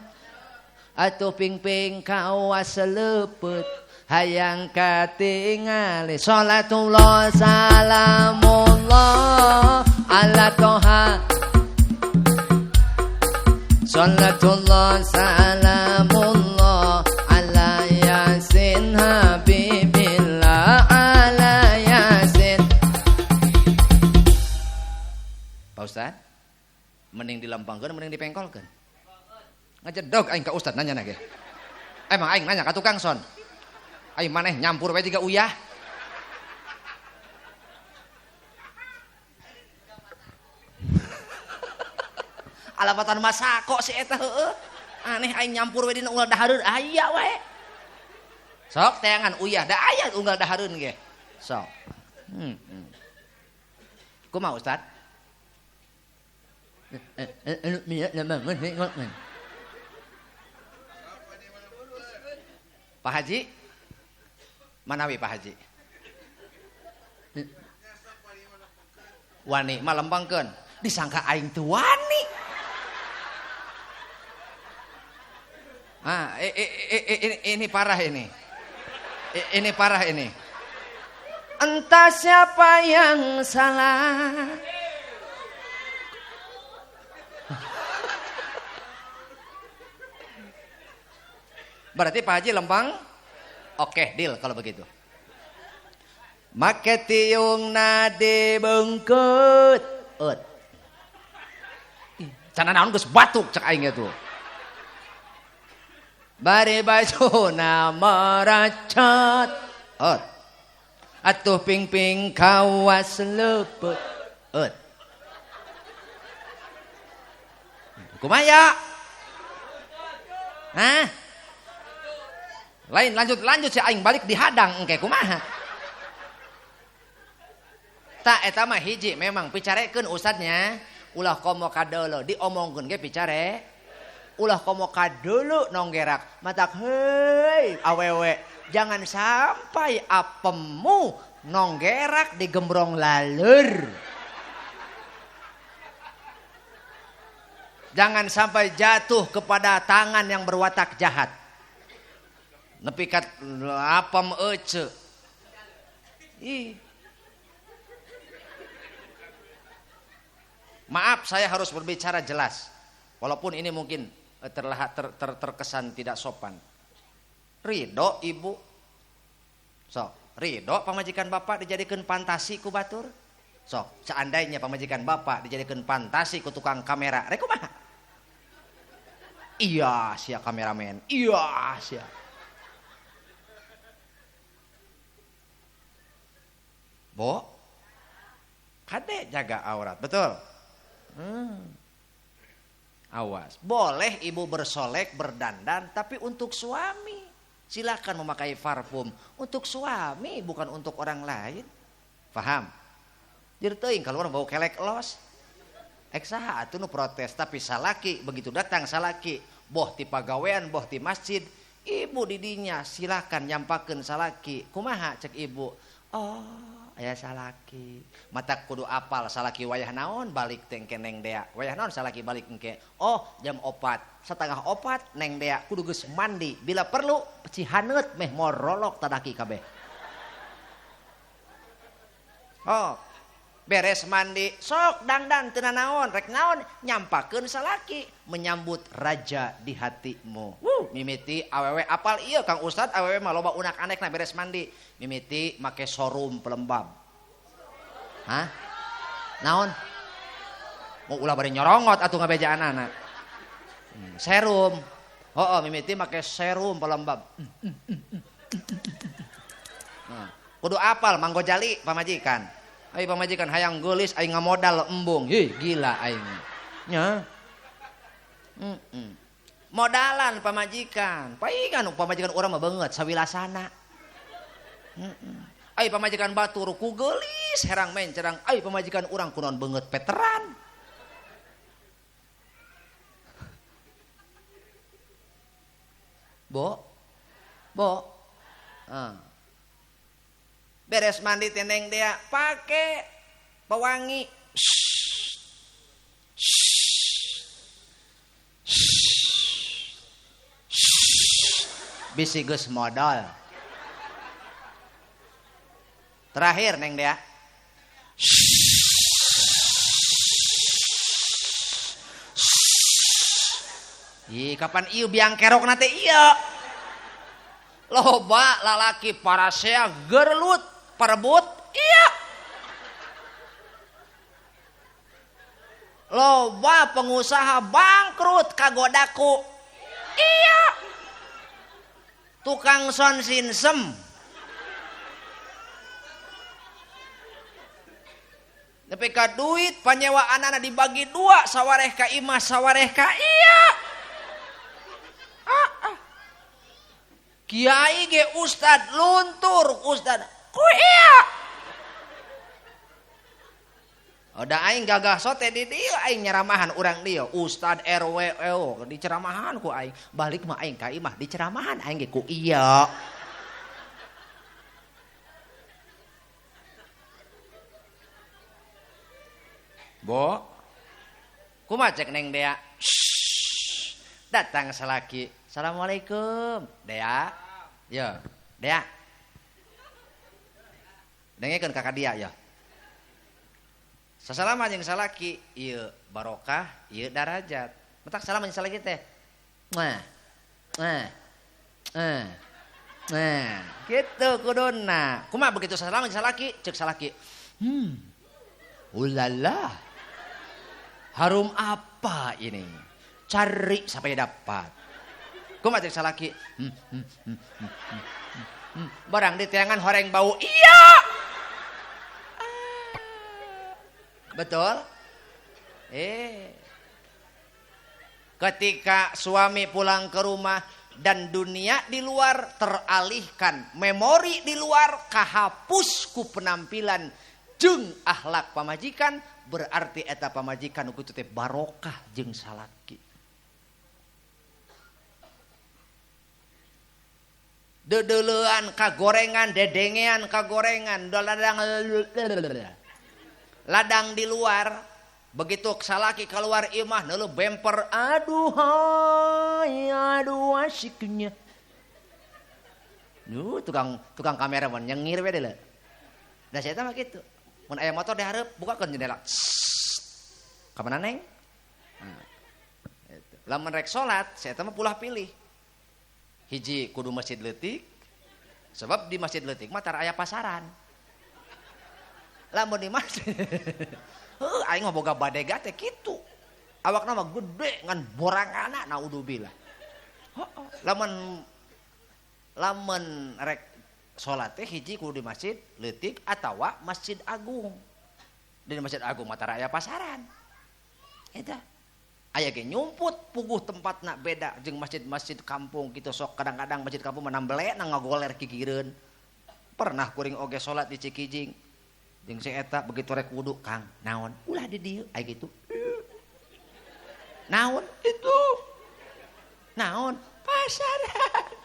Speaker 1: Atuh ping-ping kawas leupeut hayang katingali. Salatullah salamullah ala toha. Salatullah salamullah ala yasin habibillah ala yasin. Pak Ustad, mending dilempangkeun mending dipengkolkeun. Ngajedog aing ka Ustad nanya ge. Emang aing nanya ka tukang son. Aing maneh nyampur we jiga uyah. Alapatan masako si eta heueuh. Aneh aing nyampur we dina unggal dahareun aya wae. Sok teangan uyah da aya unggal dahareun ge. Sok. Kumaha Ustad? Pak Haji? Manawi Pak Haji? Wani mah lempangkeun. Disangka aing teu wani. Ah, ini parah ini. Ini parah ini. Entah siapa yang salah. Berarti Pak Haji lempang? Oke, deal kalau begitu. Make tiungna dibengkeut. Eut. Cana naon geus batuk cek aing ge tuh. Bari bajuna meracet. Eut. Atuh ping-ping kawas leupeut. Eut. Kumaha? Hah? Lain lanjut si aing balik dihadang engke kumaha. Tak eta mah hiji memang picarekeun ustadnya, ulah komo kadeuleu diomongkeun ge picare. Ulah komo kadeuleu nonggerak, matak heuy awewe Jangan sampai apemmu nonggerak di gembrong lalur. Jangan sampai jatuh kepada tangan yang berwatak jahat. Nepi ka apem ece. Ih. Maaf, saya harus berbicara jelas. Walaupun ini mungkin terkesan tidak sopan. Ridho ibu. So, ridho pamajikan bapak dijadikan fantasi ku batur. So, seandainya pamajikan bapak dijadikan fantasi ku tukang kamera, rek kumaha? Iya, sia kameramen. Iya, sia. Bo, kade jaga aurat, betul? Awas, boleh ibu bersolek, berdandan, tapi untuk suami. Silakan memakai parfum untuk suami, bukan untuk orang lain. Faham? Jadi teuing kalau orang bau kelek los. Ek saha atuh nu protes, tapi salaki begitu datang salaki, boh ti pagawean, boh ti masjid, ibu didinya silakan nyampakeun salaki. Kumaha cek ibu? Oh, aya salaki. Mata kudu apal salaki wayah naon balik teh engke neng dea. Wayah naon salaki balik engke. Oh, jam 4, 3:30 neng dea kudu geus mandi. Bila perlu cihaneut meh morolok tadaki kabeh. Oh, beres mandi, sok dangdan teu nanaon, rek naon nyampakeun salaki, menyambut raja di hatimu. Mimiti awewe apal ieu Kang Ustad, awewe mah loba unak anekna beres mandi. Mimiti make sorum pelembab. Hah? Naon? Mau ulah bari nyorongot atuh ngabejaanana. Serum. Oh, mimiti make serum pelembab. Nah, kudu apal Mang Gojali pamajikan. Ai pamajikan hayang geulis aing ngamodal embung. Hih, gila aing. Nya. Modalan pamajikan. Paingan pamajikan urang mah beungeut sawilasana. Ai pamajikan batur ku geulis herang mencerang. Ai pamajikan urang kunaon beungeut veteran. Bo. Bo. Beres mandi teneng dia pakai pewangi. Bisi geus modal. Terakhir neng dia. Ih, kapan ieu biang kerok na teh ieu? Loba lalaki parasea gerlut parebut iya. Loba pengusaha bangkrut kagodaku iya. Tukang son sinsem nepi ka duit panyewaanana dibagi dua, sawareh ka imah sawareh ka iya. Kiai ge ustad luntur ustad ku iya. Udah aing gagah sote di dieu aing nyeramahan urang dieu ustad RW diceramahan ku aing balik mah aing ka imah diceramahan aing ge ku iya. Bo kumaha cek neng dea? Datang salaki. Assalamualaikum. Dea. Ya, Dea. Dengekeun kakak dia ya. Sasalaman jeung salaki, ieu barokah, ieu darajat. Matak salaman jeung salaki teh. Nah. Nah. Nah. Nah, gitu kuduna. Kumaha begitu sasalaman jeung salaki, ceuk salaki. Ulala. Harum apa ini? Cari sampai dapat. Kumaha ceuk salaki? Barang di tiangan horeng bau. Iya. Betul? Ketika suami pulang ke rumah dan dunia di luar teralihkan, memori di luar kahapus ku penampilan jeung akhlak pamajikan, berarti eta pamajikan nu kitu teh barokah jeung salaki. Dedeleuan kagorengan, dedengean kagorengan, ladang ladang di luar. Begitu salaki keluar imah neuleuh bemper, aduh hai, aduh asiknya. Nu tukang kamera mun nyengir we deuleu. Da saya mah kitu. Mun aya motor dihareup bukakeun jendela. Ka mana neng? Nah, itu. Lamun rek salat, saya mah pulah pilih. Hiji kudu masjid leutik. Sebab di masjid leutik mah tara aya pasaran. Lamun di masjid heuh aing mah boga badega teh kitu. Awakna mah gede ngan borangana naudzubillah. Heeh. Lamun rek salat teh hiji kudu di masjid leutik atawa masjid agung. Di masjid agung mah tara aya pasaran. Eta. Aya ge nyumput puguh tempatna beda jeung masjid-masjid kampung kitu sok kadang-kadang masjid kampung mah nambelena ngagoler kikireun. Pernah kuring oge salat di Cikijing. Jeung si eta begitu rek wudu Kang, naon? Ulah di dieu aya kitu. Naon itu? Naon? Pasaran.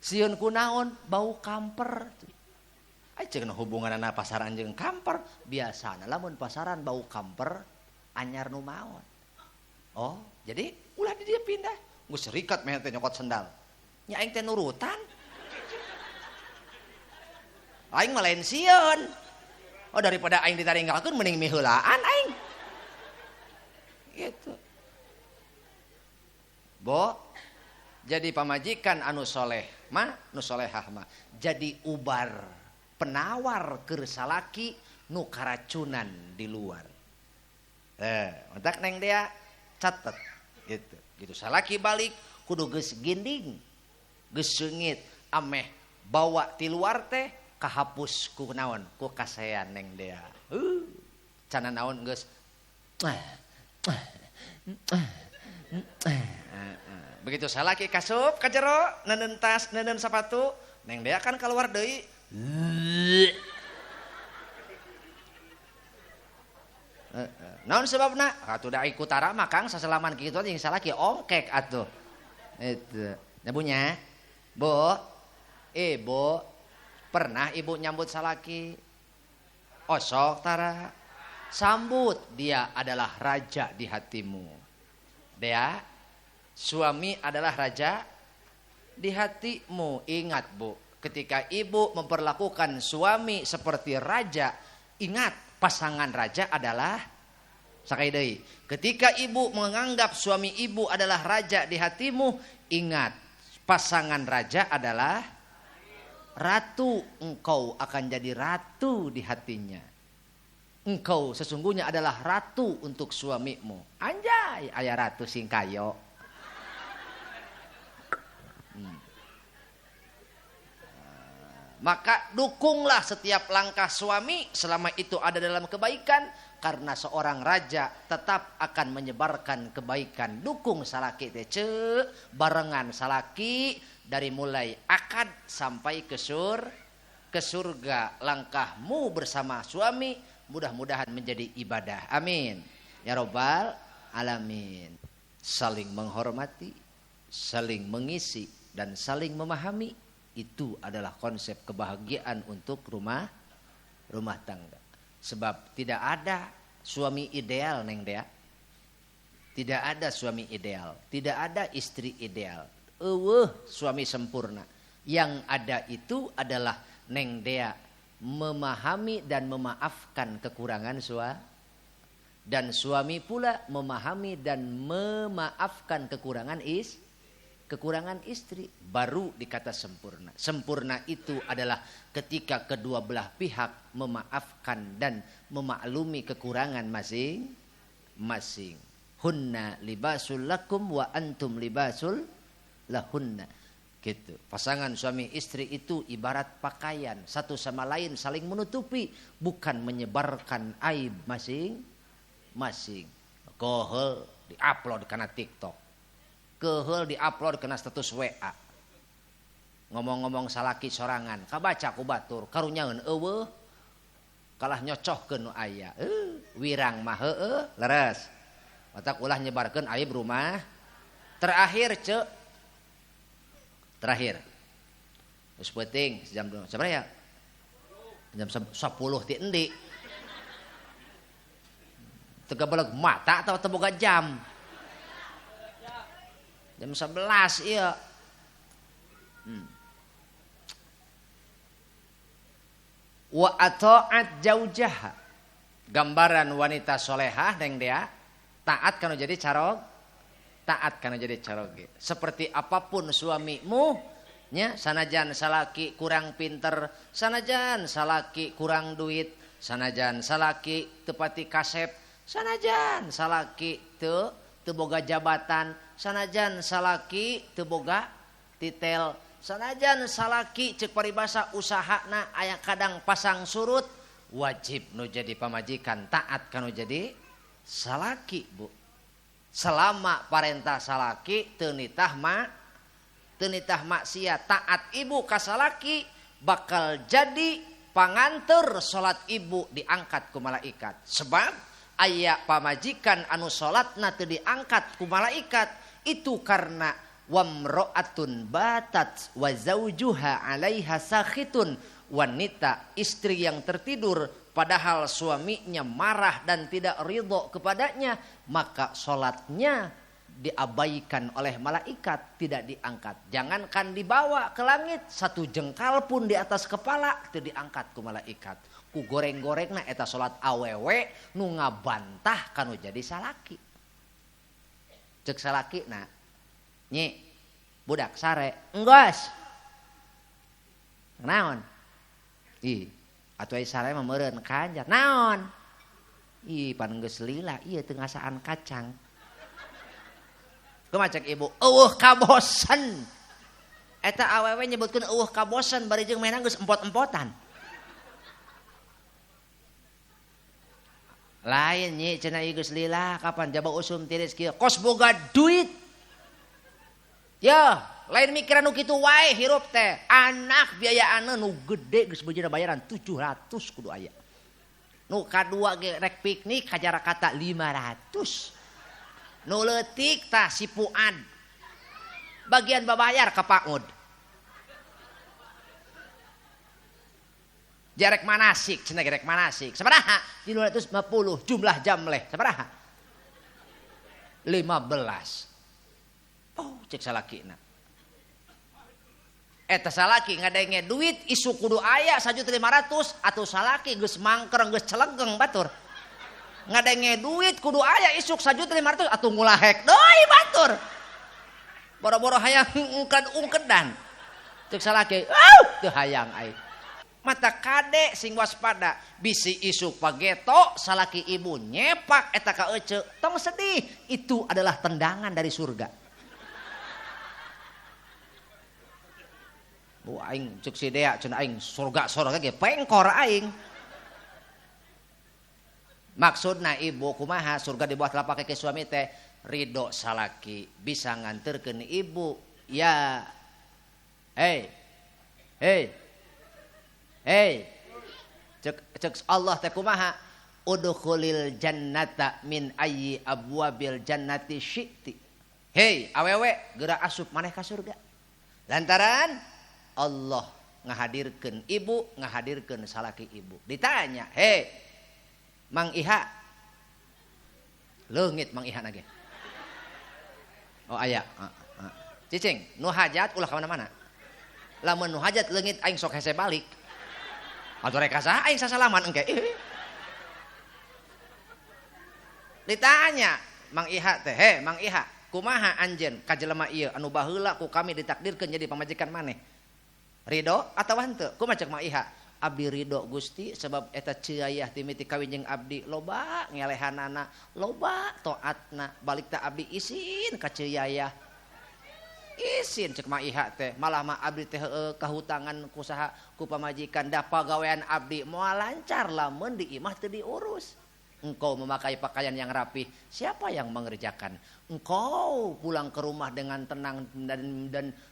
Speaker 1: Sieun ku naon? Bau kamper. Ai ceuk hubunganna pasaran jeung kamper, biasana lamun pasaran bau kamper anyar nu maot. Oh, jadi ulah di dieu pindah. Geus rikat meh teh nyokot sendal. Nya aing teh nurutan. Aing mah lain sieun. Oh daripada aing ditaringgalkeun mending miheulaan aing. Gitu. Bo, jadi pamajikan anu soleh mah, nu solehah mah jadi ubar penawar keur salaki nu karacunan di luar. Entak neng dia catet gitu. Gitu salaki balik kudu geus ginding, geus seungit ameh bawa ti luar teh kahapus ku naon ku kasean neng dea. Cana naon geus. Begitu salaki kasup ka jero neundeun tas neundeun sapatu neng dea kan keluar deui. Naon sebabna? Atuh da ikutara mah Kang sasalaman kitu jeung salaki ongkek atuh. Itu. Nyabunya. Bu. Ibu. Pernah ibu nyambut salaki? Osok tara. Sambut, dia adalah raja di hatimu. Dea, suami adalah raja di hatimu. Ingat bu, ketika ibu memperlakukan suami seperti raja, ingat pasangan raja adalah sakai deui. Ketika ibu menganggap suami ibu adalah raja di hatimu, ingat pasangan raja adalah ratu. Engkau akan jadi ratu di hatinya. Engkau sesungguhnya adalah ratu untuk suamimu. Anjay, aya ratu singkayo. Maka dukunglah setiap langkah suami selama itu ada dalam kebaikan. Karena seorang raja tetap akan menyebarkan kebaikan. Dukung salaki teh ce, barengan salaki dari mulai akad sampai ke surga. Langkahmu bersama suami mudah-mudahan menjadi ibadah. Amin. Ya Robbal Alamin. Saling menghormati, saling mengisi, dan saling memahami. Itu adalah konsep kebahagiaan untuk rumah tangga. Sebab tidak ada suami ideal neng dea. Tidak ada suami ideal, tidak ada istri ideal. Eueuh suami sempurna. Yang ada itu adalah neng dea memahami dan memaafkan kekurangan suami, dan suami pula memahami dan memaafkan kekurangan istri, baru dikata sempurna. Sempurna itu adalah ketika kedua belah pihak memaafkan dan memaklumi kekurangan masing-masing. Hunna libasul lakum wa antum libasul lahunna. Gitu. Pasangan suami istri itu ibarat pakaian, satu sama lain saling menutupi, bukan menyebarkan aib masing-masing. Kohel diupload karena TikTok. Kehel diupload kena status WA. Ngomong-ngomong salaki sorangan, kabaca ku batur, karunyaeun eueuh, kalah nyocohkeun nu aya. Wirang mah heueuh, leres. Matak ulah nyebarkeun aib rumah. Terakhir ceuk, Terakhir. Geus peuting jam sabaraha ya? Jam 10 ti endi? Teu gabeleg mata atau teu boga jam? Jam 11 ieu. Wa ata'at jaujaha. Gambaran wanita solehah neng dia taat kana jadi carog, taat kana jadi caroge. Seperti apapun suamimu nya, sanajan salaki kurang pinter, sanajan salaki kurang duit, sanajan salaki teu pati kasep, sanajan salaki teu boga jabatan, sanajan salaki teu boga titel, sanajan salaki ceuk paribasa usahana aya kadang pasang surut, wajib nu jadi pamajikan taat kanu jadi salaki, Bu. Selama parentah salaki teu nitah maksiat, taat ibu ka salaki bakal jadi panganteur salat ibu diangkat ku malaikat. Sebab aya pamajikan anu salatna teu diangkat ku malaikat itu karena wamro'atun batat wa zaujuha 'alaiha sakhitun, wanita istri yang tertidur padahal suaminya marah dan tidak ridho kepadanya, maka salatnya diabaikan oleh malaikat, tidak diangkat. Jangankan dibawa ke langit, satu jengkal pun di atas kepala tidak diangkat ku malaikat. Ku goreng-gorengna eta salat awewe nu ngabantah kanu jadi salaki. Cek salaki na, nyi budak sare, enggeus. Naon? Ih, atuh ai sare mah meureun kanjat. Naon? Ih, pan geus lila ieu teu ngasaan kacang. Kumaha cek ibu? Eueuh kabosen. Eta awewe nyebutkeun eueuh kabosen bari jeung mainan geus empot-empotan. Lain nyi cenah ieu geus lila kapan jaba usum tiris kieu kos boga duit. Ya, lain mikiran nu kitu wae hirup teh. Anak biayaanna nu gede geus beujina bayaran 700 kudu aya. Nu kadua ge rek piknik ka Jakarta 500. Nu leutik tah si Fuad. Bagian babayar ka Paud. Jarek manasik, cenah gerek manasik. Sabaraha? 350 jumlah jam leh. Sabaraha? 15. Oh, cek salakina. Eta salaki ngadenge duit isu kudu aya 1.500 atuh salaki geus mangker geus celegeng batur. Ngadenge duit kudu aya isuk 1.500 atuh ngulahek deui batur. Boro-boro hayang ungked-ungkedan. Cek salaki, teu hayang aing. Mata kade sing waspada bisi isuk pageto salaki ibu nyepak eta ka ece, tong sedih, itu adalah tendangan dari surga. Bu aing cek si Dea cenah aing surga-surga ge pengkor aing. Maksudna ibu kumaha surga di bawah telapak kaki suami teh ridho salaki bisa nganterkeun ibu ya. Hey. Hey. Hey. Cek Allah teh kumaha udkhulil jannata min ayyi abwabil jannati syi'ti. Hey awewe geura asup maneh ka surga. Lantaran Allah ngahadirkeun ibu, ngahadirkeun salaki ibu. Ditanya, "Hei, Mang Iha." Leungit Mang Iha nage. Oh aya. Cicing, nu hajat ulah ka mana-mana. Lamun nu hajat leungit aing sok hese balik. Atuh rek saha aing sasalaman engke. Ditanya Mang Iha teh, "Hei, Mang Iha, kumaha anjeun ka jelema ieu anu baheula ku kami ditakdirkeun jadi pamajikan maneh?" Ridho atau henteu? Kumaha cek Mang Iha? Abdi ridho Gusti sebab eta ceayah timiti kawin jeung abdi loba ngelehanana, loba taatna, balik ta abdi isin ka ceayah. Isin cek Mang Iha teh, malah mah abdi teh heueuh kahutangan ku saha ku pamajikan da pagawean abdi moal lancar lamun di imah teu diurus. Engkau memakai pakaian yang rapi, siapa yang mengerjakan? Engkau pulang ke rumah dengan tenang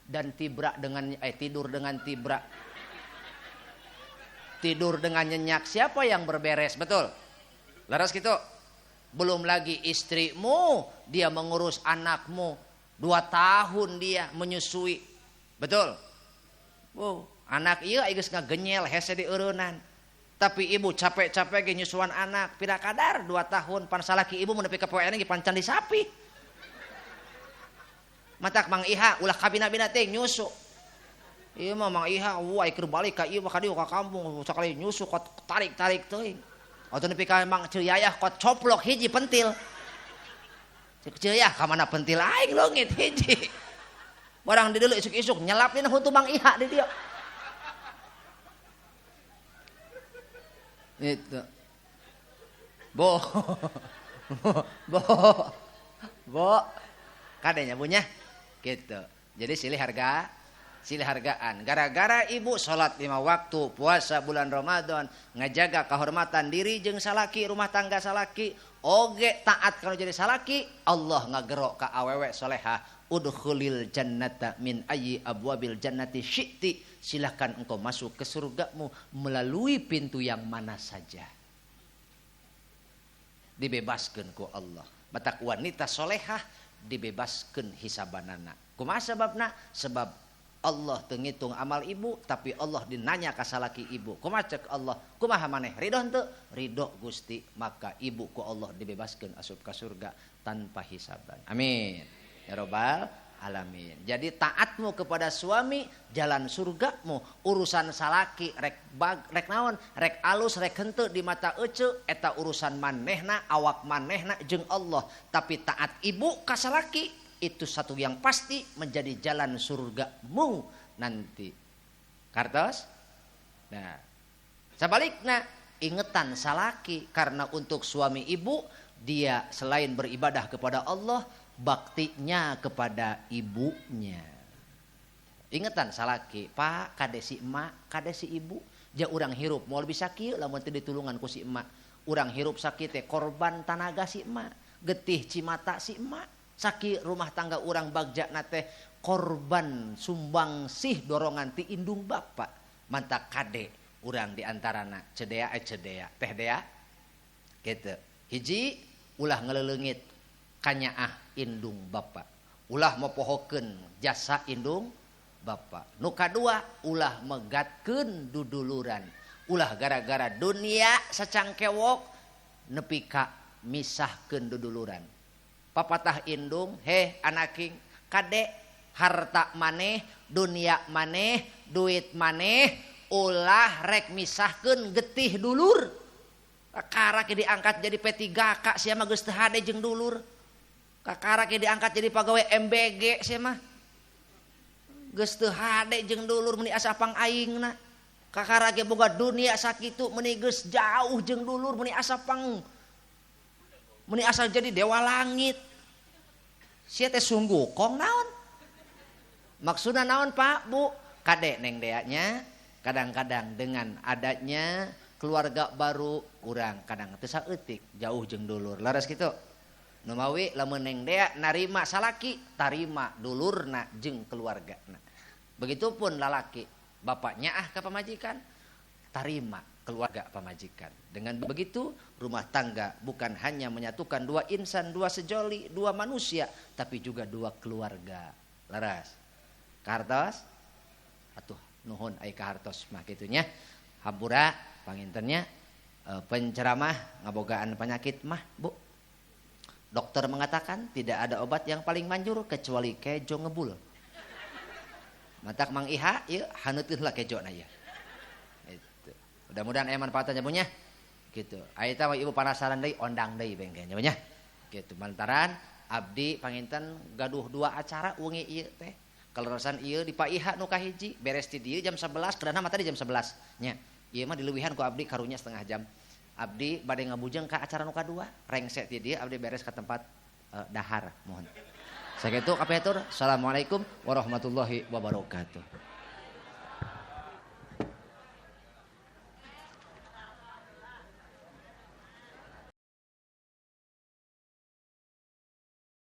Speaker 1: dan tibra dengan tidur dengan tibra. Tidur dengan nyenyak, siapa yang berberes? Betul. Laras gitu. Belum lagi istrimu, dia mengurus anakmu. 2 tahun dia menyusui. Betul? Bu, anak ieu geus ngagenyel hese dieureunnan. Tapi ibu capek-capek ge nyusuan anak, pira kadar 2 tahun pan salaki ibu mun nepi ka poe ge pan can disapi. Matak Mang Iha ulah kabina-bina teh nyusu. Ieu mah Mang Iha wah keur balik ka ieu mah ka dieu ka kampung sakali nyusu kot tarik-tarik teuing. Atuh nepi ka Mang Ceu Yayah kot coplok hiji pentil. Cek Ceu Yayah ka mana pentil aing leungit hiji. Barang di deuleu isuk-isuk nyelap dina huntu Mang Iha di dieu. Itu. Bo. Bo. Bo. Kadenya punya gitu. Jadi silih harga, silih hargaan. Gara-gara ibu sholat 5 waktu, puasa bulan Ramadan, ngejaga kehormatan diri jeung salaki, rumah tangga salaki, oge taat kalau jadi salaki, Allah ngagerok ka awewe solehah, udkhulil jannata min ayyi abwabil jannati syi'ti. Silahkan engkau masuk ke surgamu melalui pintu yang mana saja. Dibebaskeun ku Allah. Matak wanita solehah dibebaskeun hisabanana. Kumaha sababna? Sebab Allah teu ngitung amal ibu, tapi Allah dinanya ka salaki ibu. Kumaha cek Allah? Kumaha maneh? Ridho henteu? Ridho Gusti. Maka ibu ku Allah dibebaskeun asup ka surga tanpa hisaban. Amin. Ya robbal alamin. Jadi taatmu kepada suami jalan surgamu. Urusan salaki rek bag, rek naon, rek alus, rek henteu di mata ece eta urusan manehna, awak manehna jeung Allah. Tapi taat ibu ka salaki itu satu yang pasti menjadi jalan surgamu nanti. Kartos? Nah, sebaliknya ingetan salaki karena untuk suami ibu dia selain beribadah kepada Allah, baktinya kepada ibunya. Ingetan salaki, Pak, kade si emak, kade si ibu, ja urang hirup moal bisa kieu lamun teu ditulungan ku si emak. Urang hirup sakit teh korban tanaga si emak, getih cimata si emak. Sakit rumah tangga urang bagjana teh korban sumbang sih dorongan ti indung bapak. Mantak kade urang di antarana cedea cedea teh dea gitu. Hiji ulah ngeleleungit kanyaah indung bapak, ulah mopohokeun jasa indung bapak. Nu kadua ulah megatkeun duduluran, ulah gara-gara dunia sacangkewok nepi ka misahkeun duduluran. Papatah indung, heh anaking, kade harta maneh, dunia maneh, duit maneh, ulah rek misahkeun getih dulur. Kakara diangkat jadi P3K sia mah geus teu hade jeung dulur. Kakara diangkat jadi pegawai MBG sia mah geus teu hade jeung dulur meuni asa pang aingna. Kakara ge boga dunia sakitu meuni geus jauh jeung dulur meuni asa pang meuni asal jadi dewa langit. Sia teh sungguh kong naon? Maksudna naon Pak, Bu? Kade neng deanya kadang-kadang dengan adanya keluarga baru urang kadang teu saeutik jauh jeung dulur. Laras kitu. Numawi lamun neng dea narima salaki tarima dulurna jeung keluargana. Begitupun lalaki, bapaknya ah ka pamajikan tarima keluarga pamajikan. Dengan begitu rumah tangga bukan hanya menyatukan dua insan, dua sejoli, dua manusia, tapi juga dua keluarga. Laras. Kahartos? Atuh nuhun ai kahartos mah kitunya. Hampura pangintennya penceramah ngabogaan penyakit mah, Bu. Dokter mengatakan tidak ada obat yang paling manjur kecuali kejo ngebul. Matak Mang Iha ieu haneuteun lah kejona ieu. Itu. Mudah-mudahan aya manfaatna punya. Gitu. Aya tah ibu panasaran deui ondang deui bengke nya nya. Gitu. Lantaran abdi panginten gaduh dua acara wengi ieu teh. Kaleresan ieu di Pak Iha nu kahiji beres ti dieu jam 11 kedana mah tadi jam 11 nya. Ieu mah dileuwihan ku abdi karunya setengah jam. Abdi bade ngabujeng ka acara nu kadua, rengse ti dieu abdi beres ka tempat dahar mohon. Sakitu kapihatur. Assalamualaikum warahmatullahi wabarakatuh.